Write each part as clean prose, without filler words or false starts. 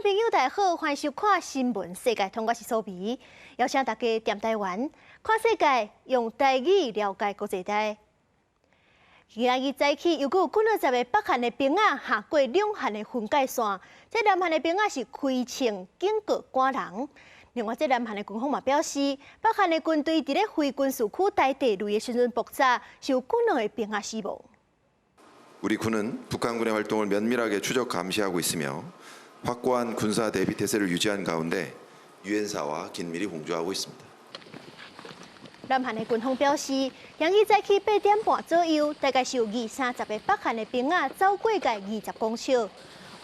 眾朋友大家好，歡迎收看新聞世界通，我是蘇比，邀請大家踮台灣看世界，用台語了解國際大。今仔日早起，又閣有幾若十个北韓的兵仔跨過兩韓的分界線，這南韓的兵仔是開槍警告趕人。另外，這南韓的軍方嘛表示，北韓的軍隊佇咧非軍事區台地雷的時陣爆炸，是有幾兩个兵仔死亡。 우리 군은 북한군의 활동을 면밀하게 추적 감시하고 있으며 확고한 군사 대비 태세를 유지한 가운데 유엔사와 긴밀히 공조하고 있습니다. 南韓的軍方表示，今日早起8點半左右，大概是有二三十个北韓的兵仔走過界20公尺。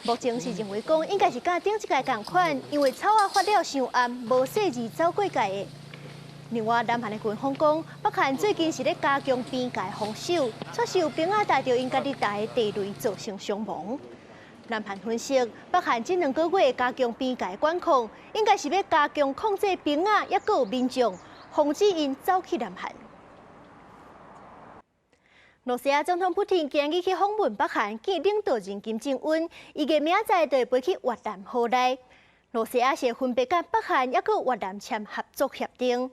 目前是認為講應該是佮頂一屆仝款，因為草仔發了傷暗，無細緻走過界的。另外，南韓的軍方講，北韓最近是咧加強邊界防守，確實有兵仔踏著𪜶家己埋的地雷造成傷亡。南韓分析，北韓這兩個月加強邊界管控，應該是欲加強控制兵仔，抑閣有民眾，防止𪜶走去南韓。羅西亞總統普廷今日去訪問北韓，見領導人金正恩，預計明仔載就會飛去越南河內。羅西亞是分別佮北韓抑閣越南簽合作協定，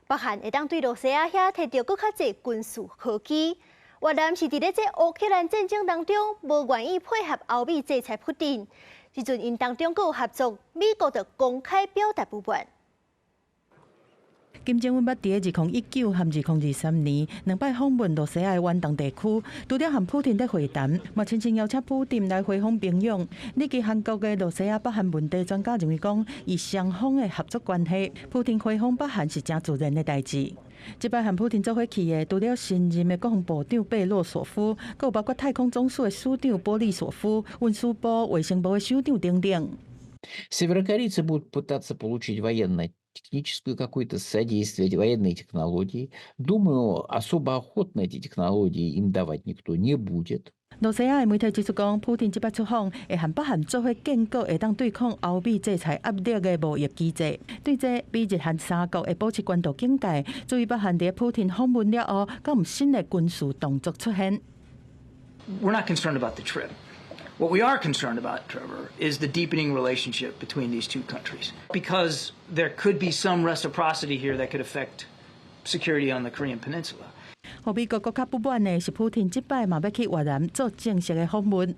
北韓會當對羅西亞遐提著閣較濟軍事科技。越南是佇咧這烏克蘭戰爭當中，無願意配合歐美制裁普廷，這陣𪜶當中閣有合作，美國就公開表達不滿。金正恩捌佇2019和2023年兩擺訪問羅西亞的遠東地區，除了和普廷咧會談，嘛親身邀請普廷來回訪平壤。日籍韓國的羅西亞北韓問題專家認為講，以雙方的合作關係，普廷回訪北韓是誠自然的代誌。這擺和普廷做伙去的，除了新任的國防部長貝洛索夫，閣有包括太空總署的署長波利索夫、運輸部、衛生部的首長等等。 Северокорейцы будут пытаться получить военно-техническую какое-то содействие, военные технологии. Думаю, особо охотно эти технологии им давать никто не будет. 羅西亞的媒體指出講，普廷這擺出訪會和北韓做伙建構會當對抗歐美制裁壓力的貿易機制。對這，美日韓三國會保持高度警戒，注意北韓佇普廷訪問了後，敢有新的軍事動作出現。 We're not concerned about the trip. What we are concerned about, Trevor, is the deepening relationship between these two countries. Because there could be some reciprocity here that could affect security on the Korean Peninsula. 予美國閣較不滿的是，普廷這擺嘛欲去越南做正式的訪問。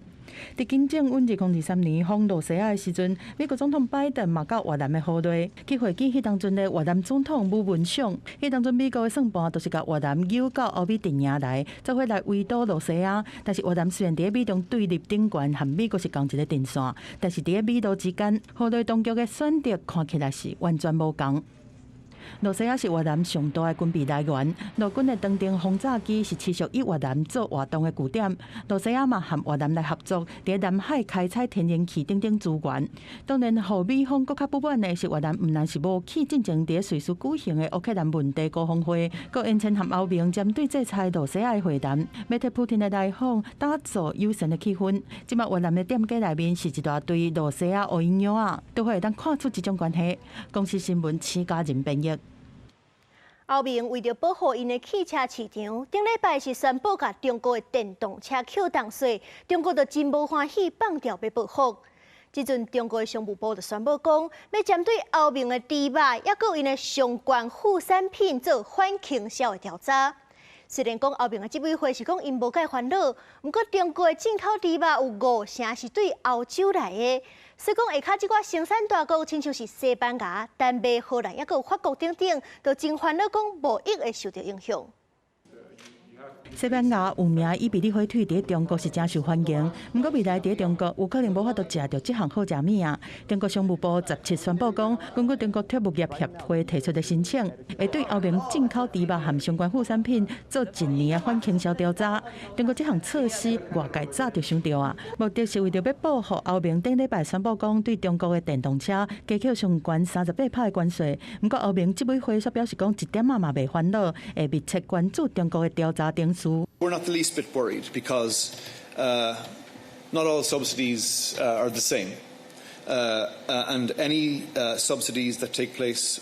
佇金正恩2023年訪羅西亞的時陣，美國總統拜登嘛到越南的河內去會見彼當陣的越南總統武文賞。彼當陣美國的算盤就是共越南誘到歐美陣營來，做伙來圍堵羅西亞。但是越南雖然佇美中對立頂懸和美國是仝一个陣線，但是佇美羅之間，河內當局的選擇看起來是完全無仝。羅西亞是越南上大的軍備來源，陸軍的長程轟炸機是持續以越南做活動的據點。羅西亞嘛和越南來合作，佇南海開採天然氣等等資源。當然，予美方閣較不滿的是越南毋但是無去進前佇瑞士舉行的烏克蘭問題高峰會，閣延遲和歐盟針對制裁羅西亞的會談，欲替普廷的來訪打造友善的氣氛。這擺越南的店家內面是一大堆羅西亞烏蠅樣仔，都會當看出這種關係。公視新聞徐家仁編譯。歐盟為著保護𪜶的汽車市場，頂禮拜是宣布共中國的電動車扣重稅，中國就真無歡喜，放調欲報復。這陣中國的商務部就宣布講，欲針對歐盟的豬肉，抑閣有𪜶的相關副產品做反傾銷的調查。雖然講歐盟的執委會是講𪜶無蓋煩惱，毋過中國的進口豬肉有五成是對歐洲來的，所以講下跤這寡生產大國，親像是西班牙、丹麥、荷蘭，抑閣有法國等等，都真煩惱講貿易會受著影響。西班牙有名伊比利火腿佇中國是誠受歡迎，毋過未來佇中國有可能無法度食著這項好食物仔。中國商務部17宣布講，根據中國畜牧業協會提出的申請，會對歐盟進口豬肉和相關副產品做一年的反傾銷調查。中國這項措施外界早就想著啊，目的是為著欲報復歐盟頂禮拜宣布講對中國的電動車加扣上懸38%的關稅。毋過歐盟執委會卻表示講一點仔嘛袂煩惱，會密切關注中國的調查程序。 We're not the least bit worried because not all subsidies are the same. And any subsidies that take place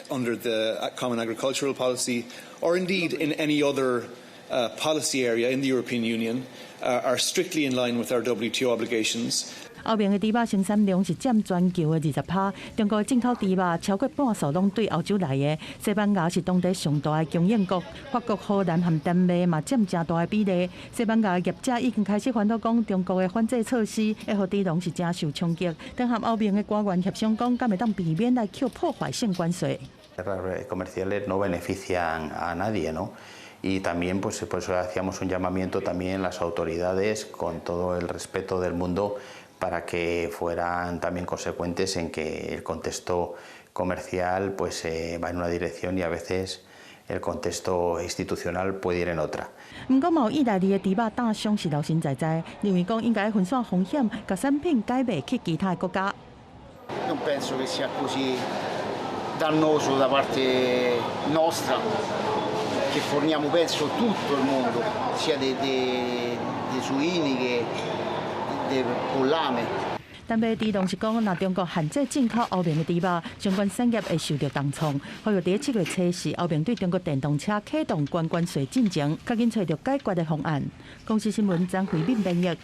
under the Common Agricultural Policy or indeed in any other policy area in the European Union are strictly in line with our WTO obligations. 歐盟的豬肉生產量是佔全球的20%，中國進口豬肉超過半數攏對歐洲來的。西班牙是當地上大的供應國，法國、荷蘭和丹麥嘛佔誠大的比例。西班牙業者已經開始煩惱講，中國的反制措施會予豬農是誠受衝擊。等和歐盟的官員協商講，敢會當避免來扣破壞性關稅。 Comerciales no benefician a nadie, ¿no? Y también, pues, por eso hacíamos un llamamiento también a las autoridades, con todo el respeto del mundo, para que fueran también consecuentes en que el contexto comercial, pues, va en una dirección y a veces el contexto institucional puede ir en otra。毋過，嘛有意大利的豬肉大商是老神在在，認為講應該分散風險，共產品改賣去其他的國家。 Non penso che sia così dannoso da parte nostra, che forniamo, penso, tutto il mondo, sia dei suini che del pollame。但係豬農是講，若中國限制進口歐盟的豬肉，相關產業會受著重創。好佇7月初四，歐盟對中國電動車啟動關關稅進程，較緊揣著解決的方案。公視新聞張惠敏編譯。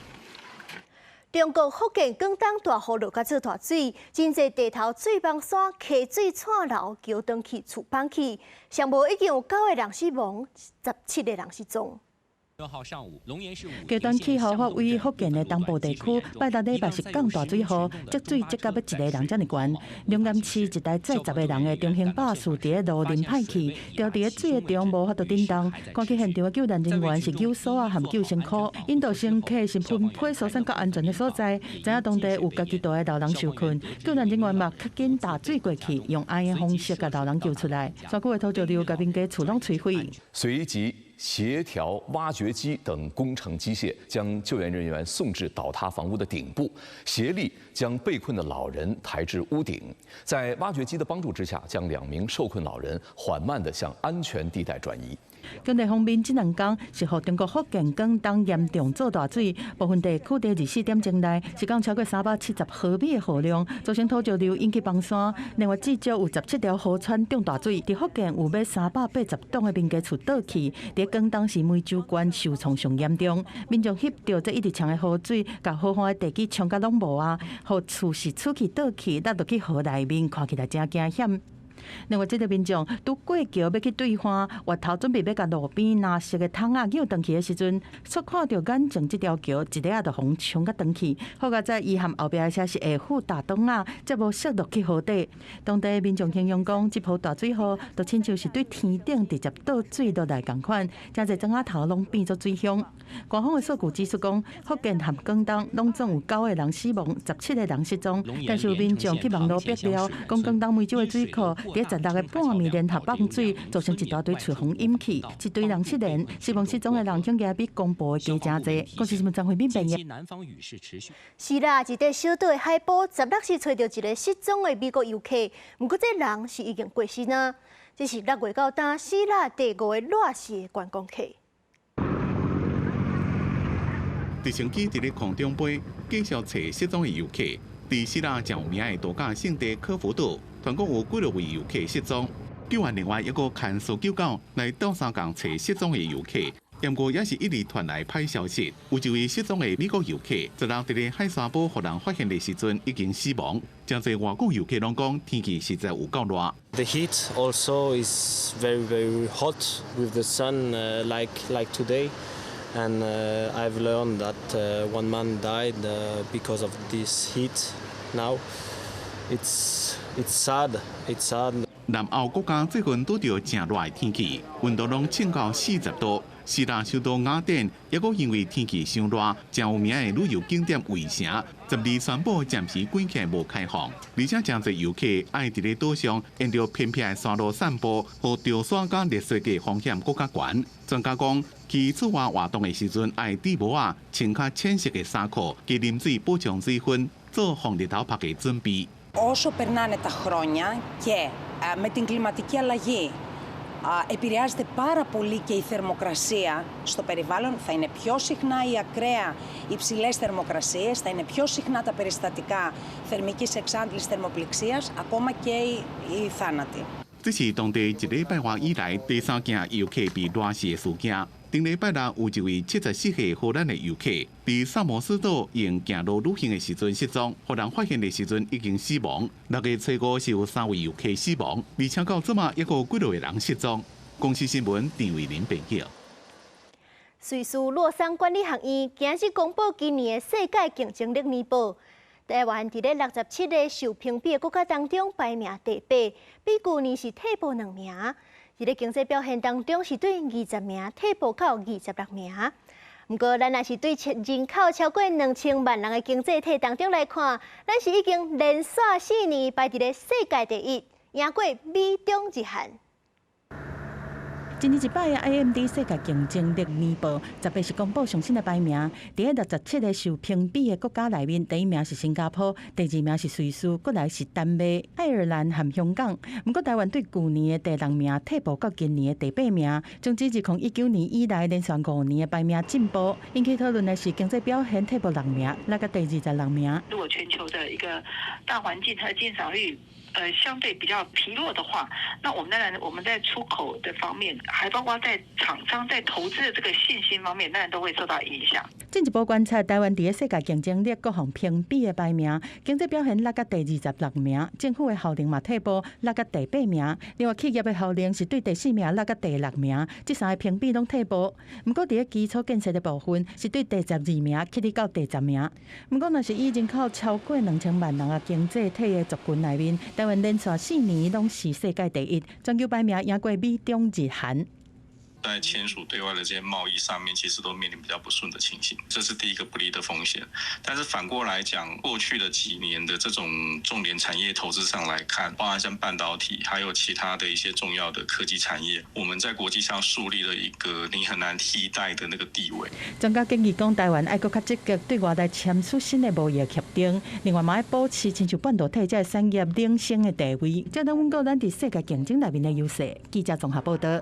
中國福建廣東大雨落甲做大水，真濟地頭水枋山溪水掣流，橋斷去厝崩去，上無已經有九個人死亡，17個人失蹤。極端氣候發威福建的東部地區，拜六禮拜是降大水雨，積水積到欲一個人遮爾懸。龍岩市一台載10個人的中型巴士佇咧路啉歹去，牢佇咧水的中無法度振動。趕去現場的救援人員是救索仔和救生箍，引導乘客是分批疏散到安全的所在。知影當地有家己蹛的老人受困，救援人員嘛較緊踏水過去，用絚的方式共老人救出來。山區的土石流共民家厝攏摧毀。隨即協調挖掘機等工程機械，將救援人員送至倒塌房屋的頂部，協力將被困的老人抬至屋頂。在挖掘機的幫助之下，將2名受困老人緩慢地向安全地帶轉移。經濟方面，這兩工是予中國福建廣東嚴重做大水，部分地區佇24點鐘內是降超過370毫米的雨量，造成土石流引起崩山。另外，至少有17條河川漲大水，佇福建有欲380棟的民家厝倒去。佇廣東是梅州縣受創上嚴重，民眾翕著這一直衝的河水，共河岸的地基沖甲攏無啊，予厝是出去倒去，落落去河內面，看起來誠驚險。另外，這個民眾拄過橋欲去對岸，越頭準備欲共路邊藍色的桶仔搝轉去的時陣，卻看著眼前這條橋一下仔就予沖甲斷去。好佳哉伊和後壁的車是下副踏擋仔，才無摔落去河底。當地民眾形容講，這波大水雨就親像是對天頂直接倒水落來仝款，誠濟庄仔頭攏變做水鄉。官方的數據指出講，福建和廣東攏總有九個人死亡，17個人失蹤。但是有民眾去網路爆料，講廣東梅州的水庫佇16日半暝連續放水，造成一大堆厝予淹去，一堆人失聯，死亡失蹤的人恐驚比公布的加誠濟。公視新聞張惠敏編譯。是啦，一塊小島的海埔，16是揣著一个失蹤的美國遊客，毋過這人是已經過身啊。這是6月到今希臘第五个賴死的觀光客。直升機佇咧空中飛，繼續揣失蹤的遊客。佇希臘誠有名的度假勝地科孚島，傳講有幾落位遊客失蹤。救援人員猶閣牽搜救狗來鬥相共揣失蹤的遊客，毋過也是一直傳來歹消息，有一位失蹤的美國遊客，16佇咧海沙埔予人發現的時陣已經死亡。誠濟外國遊客攏講天氣實在有夠熱。 The heat also is very, very hot with the sun, like today. And I've learned that one man died because of this heat now. It's sad. It's sad. 南歐國家最近拄著誠熱的天氣，溫度攏衝到40度。希臘首都雅典，猶閣因為天氣傷熱，誠有名的旅遊景點衛城，12宣布暫時關起來無開放。而且誠濟遊客愛佇咧島上沿著偏僻的山路散步，予著山佮熱水的風險閣較懸。專家講，去出外活動的時陣，愛戴帽仔，穿較淺色的衫褲，加啉水補充水分，做防日頭曝的準備。 Όσο περνάνε τα χρόνια και με την κλιματική αλλαγή επηρεάζεται πάρα πολύ και η θερμοκρασία στο περιβάλλον. Θα είναι πιο συχνά οι ακραία υψηλές θερμοκρασίες, θα είναι πιο συχνά τα περιστατικά θερμικής εξάντλησης, θερμοπληξίας, ακόμα και οι θάνατοι. 這是當地一禮拜外以來第三件遊客被熱死的事件。頂禮拜六有一位74歲荷蘭的遊客，佇薩摩斯島用行路旅行的時陣失蹤，予人發現的時陣已經死亡。6月初五是有三位遊客死亡，而且到這馬猶閣有幾落個人失蹤。公視新聞陳慧琳編譯。瑞士洛桑管理學院今日公布今年的世界競爭力年報，台灣佇咧67個受評比的國家當中排名第八，比舊年是退步兩名。佇咧經濟表現當中是對20名退步到26名。毋過，咱若是對人口超過2000萬人的經濟體當中來看，咱是已經連續4年排佇咧世界第一，贏過美中日韓。今年一擺的 IMD 世界競爭力年報，10月是公布上新的排名。佇咧67個受評比的國家內面，第一名是新加坡，第二名是瑞士，閣來是丹麥、愛爾蘭和香港。毋過台灣對舊年的第六名退步到今年的第八名。總之，2019年以來連續5年的排名進步。引起討論的是經濟表現退步六名，落到第26名。如果全球的一個大環境，它的增長率相對比較疲弱的話，那我們當然我們在出口的方面，還包括在廠商在投資的這個信心方面，當然都會受到影響。進一步觀察台灣佇咧世界競爭力各項評比的排名，經濟表現落到第26名，政府的效能嘛退步落到第八名。另外企業的效能是對第四名落到第六名，這三个評比攏退步。毋過佇咧基礎建設的部分是對第12名起佇到第10名。毋過若是以人口超過2000萬人的經濟體的族群內面，台灣連續4年攏是世界第一，全球排名贏過美中日韓。在簽署對外的這些貿易上面，其實都面臨比較不順的情形，這是第一個不利的風險。但是反過來講，過去的幾年的這種重點產業投資上來看，包含像半導體，還有其他的一些重要的科技產業，我們在國際上樹立了一個你很難替代的那個地位。專家建議講，台灣愛閣較積極對外來簽署新的貿易協定，另外嘛愛保持親像半導體這个產業領先的地位，才能穩固咱佇世界競爭內面的優勢。記者綜合報道。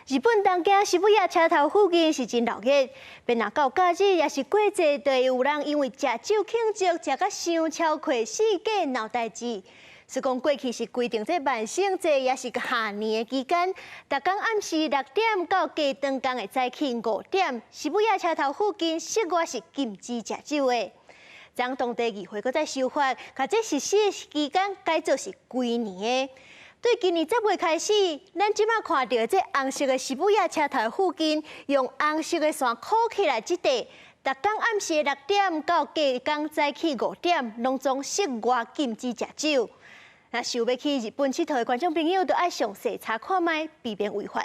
日本東京澀谷車頭附近是真鬧熱，欲若到假日抑是過節，就會有人因為食酒慶祝，食甲傷超過四界鬧代誌。雖講過去是規定這萬聖節抑是跨年的期間，逐工暗時6點到隔當工的早起5點，澀谷車頭附近室外是禁止食酒的。將當地議會閣再修法，共這實施期間改做是規年的。對今年10月開始，咱這馬看著這紅色的澀谷車頭附近，用紅色的線箍起來這塊，逐工暗時6點到隔工早起5點，攏總室外禁止食酒。若想欲去日本𨑨迌的觀眾朋友，就愛詳細查看覓，避免違法。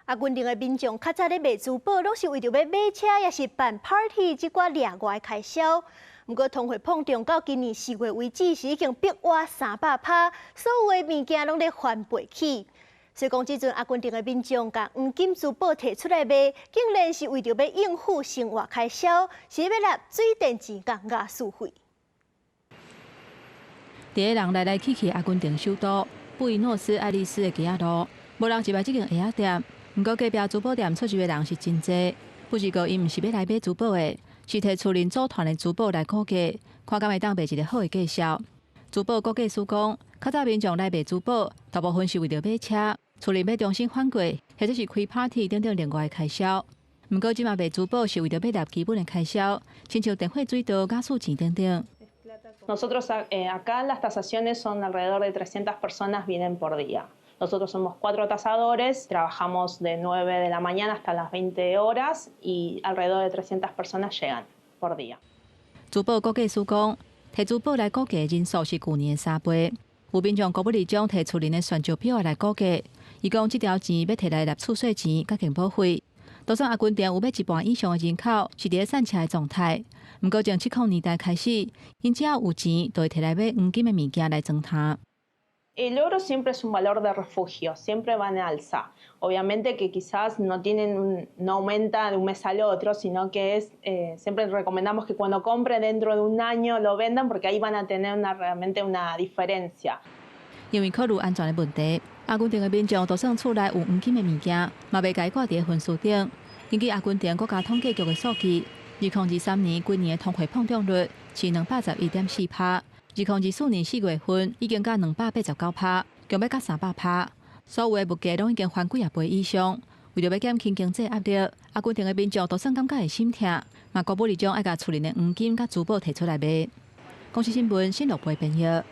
阿根廷的民眾較早咧賣珠寶，攏是為著欲買車，抑是辦 party 這寡額外開銷。毋過通貨膨脹到今年4月為止，是已經逼倚300趴，所有的物件攏咧翻倍起。所以講，這陣阿根廷的民眾共黃金珠寶提出來賣，竟然是為著欲應付生活開銷，是欲納水電錢佮瓦斯費。佇咧人來來去去阿根廷首都布宜諾斯艾利斯的街仔路，無人入來這間鞋仔店。毋過隔壁珠寶店出入的人是真濟，不過𪜶毋是欲來買珠寶的，是提厝裡組團的珠寶來估價，看敢會當賣一个好的價數。珠寶估價師講，較早民眾來賣珠寶，大部分是為著買車、厝裡欲重新翻過，或者是開 party 等等另外的開銷。毋過這馬賣珠寶是為著欲納基本的開銷，親像電火水道、瓦斯錢等等。 Nosotros acá las tasaciones son alrededor de 300 personas vienen por día. Nosotros somos cuatro tasadores, trabajamos de 9 de la mañana hasta las 20 horas y alrededor de 300 personas llegan por día. 珠寶估價師講，提珠寶來估價人數是舊年的3倍。有民眾顧欲將提厝裡的旋石錶來估價，伊講這條錢欲提來納厝稅錢佮健保費。就算阿根廷有欲一半以上的人口是佇咧散赤的狀態，毋過從70年代開始，𪜶只要有錢，就會提來買黃金的物件來裝屐。 El oro siempre es un valor de refugio, siempre va en alza. Obviamente que quizás no tienen, no aumenta de un mes al otro, sino que es, siempre recomendamos que cuando compren dentro de un año lo vendan porque ahí van a tener realmente una diferencia. 因為考慮安全的問題，阿根廷的民眾就算厝內有黃金的物件，嘛袂共伊掛佇咧焚書頂。根據阿根廷國家統計局的數據，2023年規年的通貨膨脹率是211.4趴。2024年4月份已經到289趴，強欲到300趴，所有的物價攏已經翻幾仔倍以上。為著欲減輕經濟壓力，阿根廷的民眾多算感覺會心疼，嘛鼓舞將愛共厝內的黃金佮珠寶提出來賣。公視新聞新樂貝編譯。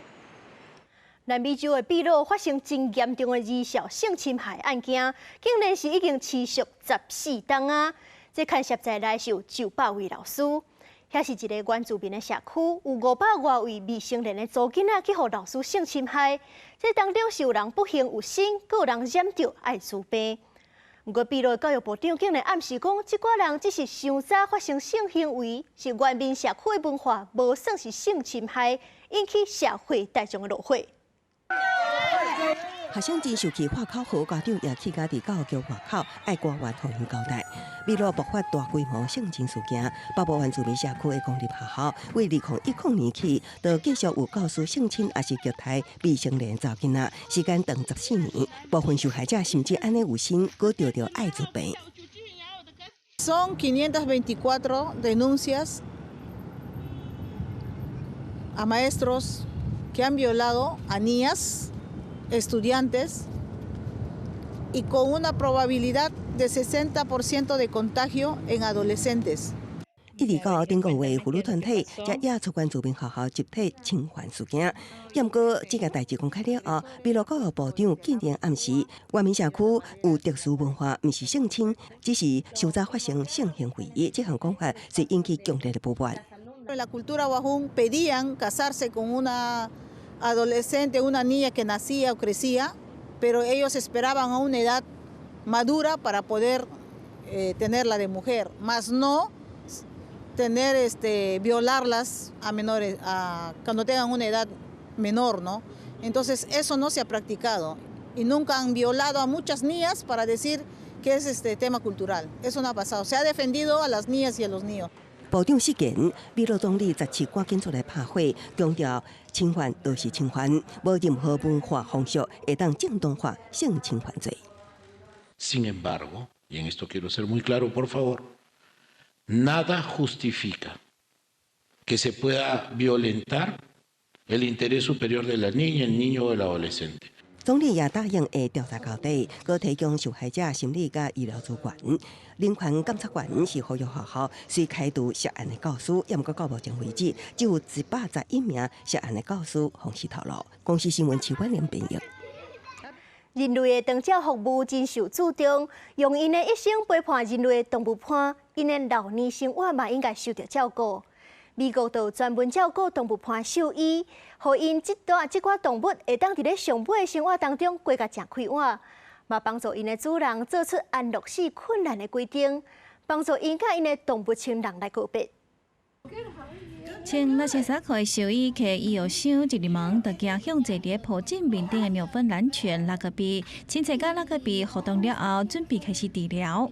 南美洲的秘魯發生真嚴重的兒少性侵害案件，竟然是已經持續14冬啊！這牽涉在內是有900位老師，遐是一个原住民的社區，有500外位未成年的查某囡仔去予老師性侵害，這當中是有人不幸有生，閣有人染著愛滋病。毋過，秘魯教育部長竟然暗示講，這寡人只是傷早發生性行為，是原民社區的文化，無算是性侵害，引起社會大眾的怒火。學生真受氣，發口號，家長也氣甲佇教育局外口愛官員予𪜶交代。秘魯爆發大規模性侵事件，北部原住民社區的公立學校，為2010年起，就繼續有教師性侵抑是虐待未成年查某囡仔，時間長14年，部分受害者甚至按呢有身，閣著著愛滋病。 Son 524 denuncias a maestros que han violado a niñas, estudiantes, y con una probabilidad de 60% de contagio en adolescentes. 一直到頂個月，婦女團體才惹出原住民學校集體侵犯事件。毋過，這件代誌公開了後，秘魯教育部長竟然暗示，原民社區有特殊文化，毋是性侵，只是傷早發生性行為。這項講法遂引起強烈的不滿。 En la cultura wajún pedían casarse con una adolescente, una niña que nacía o crecía, pero ellos esperaban a una edad madura para poder tenerla de mujer, mas no tener, violarlas a menores, cuando tengan una edad menor, ¿no? Entonces eso no se ha practicado y nunca han violado a muchas niñas para decir que es este tema cultural. Eso no ha pasado. Se ha defendido a las niñas y a los niños. 部長失言，秘魯總理17趕緊出來拍火，強調侵犯就是侵犯，無任何文化風俗會當正當化性侵犯罪。 Sin embargo, y en esto quiero ser muy claro, por favor, nada justifica que se pueda violentar el interés superior de la niña, el niño o el adolescente. 總理也答應會調查到底，閣提供受害者心理佮醫療資源。人權監察員是呼籲學校須開除涉案的教師，毋過到目前為止，只有111名涉案的教師予人透露。公視新聞徐婉玲編譯。人類的長照服務真受注重，用𪜶的一生陪伴人類的動物伴，𪜶的老年生活嘛應該受著照顧。美國就有專門照顧動物伴獸醫，予𪜶這段這寡動物會當佇咧上尾生活當中過甲誠快活，嘛幫助𪜶的主人做出安樂死困難的決定，幫助𪜶佮𪜶的動物親人來告別。穿藍色衫褲的獸醫提醫藥箱一入門，就迎向坐佇抱枕面頂的紐芬蘭犬拉格比，親切佮拉格比互動了後，準備開始治療。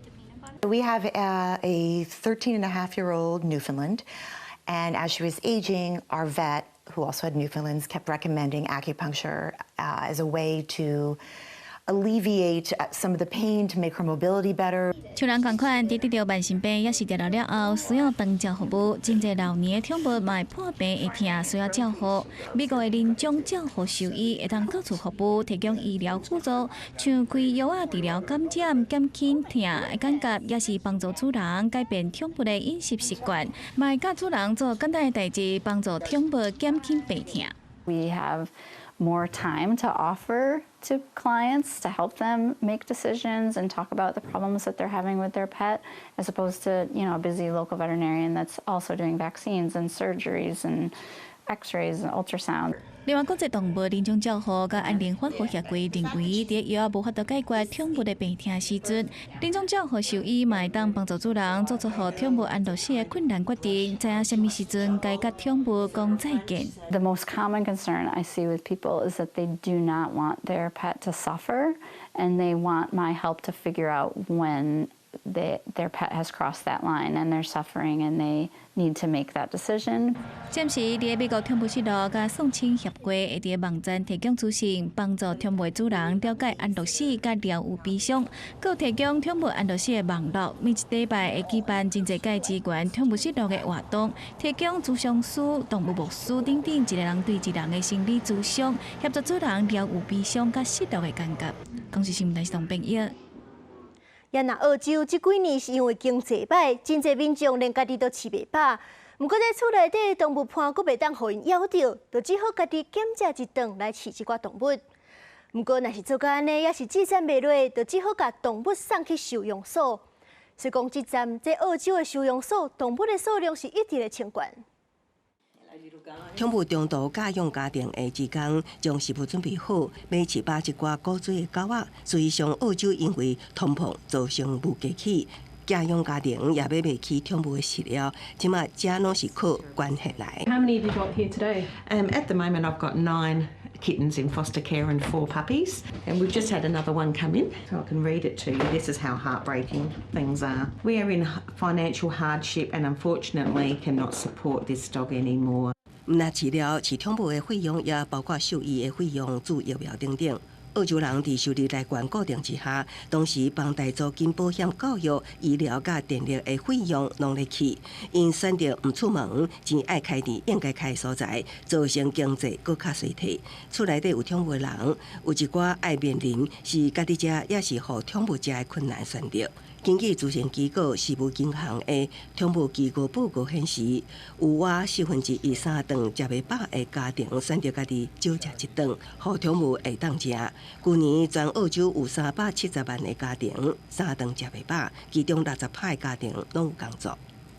We have a 13 and a half year old Newfoundland. And as she was aging, our vet, who also had Newfoundlands, kept recommending acupuncture as a way to alleviate some of the pain, to make her mobility better. 像人仝款，佇得著慢性病抑是治療了後，需要長照服務。真濟老年的寵物嘛會破病會疼，需要照護。美國的臨終照護獸醫會當到厝服務，提供醫療輔助，像開藥仔治療感染、減輕疼的感覺，抑是幫助主人改變寵物的飲食習慣，嘛會教主人做簡單的代誌，幫助寵物減輕病疼。 We have more time to offer to clients to help them make decisions and talk about the problems that they're having with their pet, as opposed to a busy local veterinarian that's also doing vaccines and surgeries and x-rays and ultrasound. 另外，國際動物臨終照護佮安寧緩和協會認為，佇藥仔無法度解決寵物的病疼時陣，臨終照護獸醫嘛會當幫助主人做出予寵物安樂死的困難決定，知影啥物時陣該佮寵物講再見。 The most common concern I see with people is that they do not want their pet to suffer, and they want my help to figure out when their pet has crossed that line and they're suffering and they need to make that decision. 暫時，佇美國寵物失落佮喪親協會會佇網站提供資訊，幫助寵物主人了解安樂死佮療癒悲傷，閣提供寵物安樂死的網路。每一禮拜會舉辦真濟屆支援寵物失落的活動，提供諮商師、動物牧師等等，一個人對一個人的心理諮商，協助主人療癒悲傷佮失落的感覺。公視新聞台是董編譯。也若澳洲這幾年是因為經濟䆀，真濟民眾連家己都飼袂飽。毋過在厝內底動物伴閣袂當予𪜶咬著，就只好家己減食一頓來飼這寡動物。毋過若是做到按呢，也是支撐袂落，就只好共動物送去收容所。所以講，這站這澳洲的收容所動物的數量是一直咧衝懸。寵物中途寄養家庭的志工將食物準備好，欲飼飽這寡古錐的狗仔。事實上，澳洲因為通膨造成物價起，寄養家庭也買袂起寵物的飼料，這馬遮攏是靠捐獻來。 How many have you got here today? At the moment, I've got nine kittens in foster care and four puppies. And we've just had another one come in, so I can read it to you. This is how heartbreaking things are. We are in financial hardship and unfortunately cannot support this dog anymore. 毋但飼料，飼寵物的費用，也包括獸醫的費用、注疫苗等等。澳洲人佇收入來源固定之下，同時房貸、租金、保險、教育、醫療佮電力的費用攏咧起，𪜶選擇毋出門，錢愛開佇應該開的所在，造成經濟閣較衰退。厝內底有寵物的人，有一寡愛面臨是家己食，抑是予寵物食的困難選擇。根據慈善機構食物銀行的寵物飢餓報告顯示，有逾四分之一三頓食袂飽的家庭選擇家己少食一頓，予寵物會當食。舊年全澳洲有370萬个家庭三頓食袂飽，其中60趴的家庭攏有工作。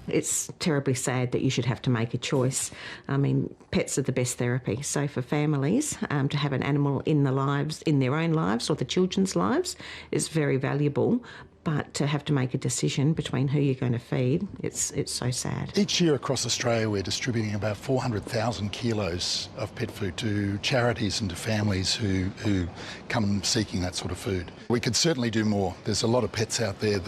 It's terribly sad that you should have to make a choice. I mean, pets are the best therapy. So for families to have an animal in their own lives or the children's lives is very valuable. But to have to make a decision between who you're going to feed, it's so sad. Each year across Australia, we're distributing about 400,000 kilos of pet food to charities and to families who come seeking that sort of food. We could certainly do more. There's a lot of pets out there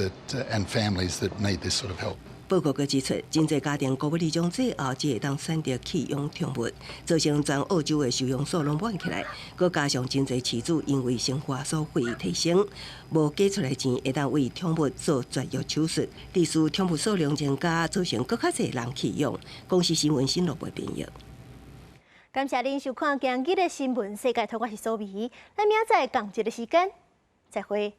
and families that need this sort of help. 報告閣指出，真濟家庭顧慮中最後只會當選擇棄養寵物，造成全澳洲的收容所攏滿起來。閣加上真濟飼主因為生活所費提升，無加出來錢會當為寵物做絕育手術，致使寵物數量增加，造成閣較濟人棄養。公視新聞新羅播編譯。感謝您收看今日的新聞世界通，我是蘇美，咱明仔載仝一个時間，再會。